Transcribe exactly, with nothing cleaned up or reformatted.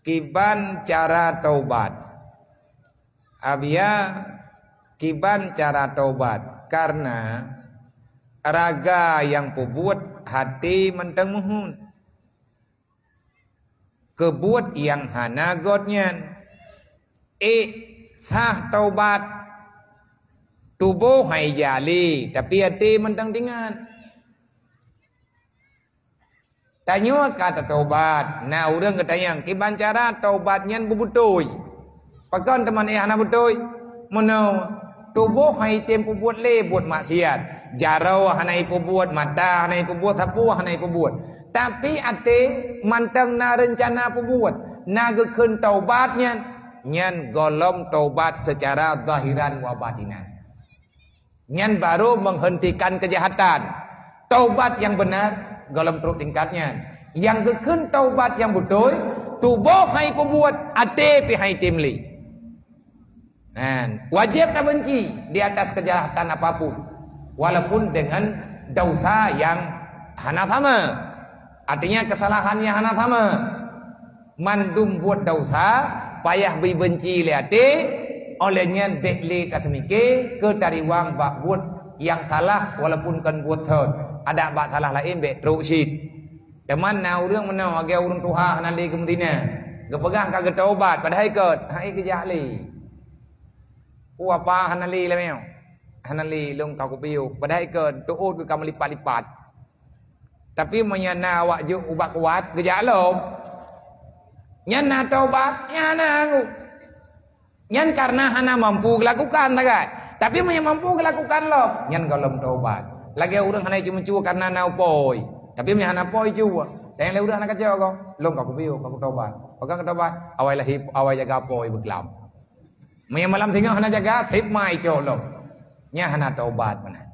Kiban cara taubat? Abia, kiban cara taubat? Karena raga nyang peubuet, até mantong meuheuet. Keubuet nyang hana göt nyan. Ék sah taubat, tuboh hai jak lé, tapi até mantong teuingat. Tanyoe ka tataubat, na ureuëng geutanyong, "Kiban cara taubat nyan beubeutôi?" Pakon teuma ék hana beutôi? Meunoe, tuboh hai tem peubuet lé buet maksiat. Jaroe hana ipeubuet, mata hana ipeubuet, sapeue hana ipeubuet. Tapi até mantong na reuncana peubuet, na geukheun taubat nyan, nyan gohlom taubat seucara zahiran wa batinan. Nyan baru menghentikan kejahatan. Taubat nyang beuna gohlom trok tingkat nyan. Nyang geukheun taubat nyang beutôi, tuboh hai peubuet, até pih hai tem lé. Nah, wajéb tabenci di atas kejahatan apapun, walaupun dengan dosa nyang hana sama. Artinya kesalahan nyang hana sama. Mandum buet dosa, payah beubenci lé até, óh lheueh nyan bék lé taseumiké keu tariwang bak buet nyang salah walaupun kon buet thon. Adak bak salah laén bék trok cit. Teuma na ureuëng meunoe lagée ureuëng tuha hana lé geumeurina. Geupeugah ka geutaubat, padahai kon, hai geujak lé. Ku apa hana lé lé meunyoe? Hana lé lôn ka kupiôh, padahai kon teuôt geuh ka meulipat-lipat. Tapi meunyoe na awak jok ubat kuat, geujak lom. Nyan na taubat, nyan na anggô. Nyan karena hana mampu gelakukan sagai. Tapi meunyoe mampu gelakukan lom, nyan gohlom taubat. Lagée ureuëng hana ceumeucue karena na upôi. Tapi meunyoe hana upôi cue, dan lé ureuëng hana kacok ko, lôn ka kupiôh, ka kutaubat. Pakon kutaubat, awai lahé, awai jaga upôi beuklam. Meunyoe malam singoh hana jaga, sép mai cok lom. Nyan hana taubat meunan.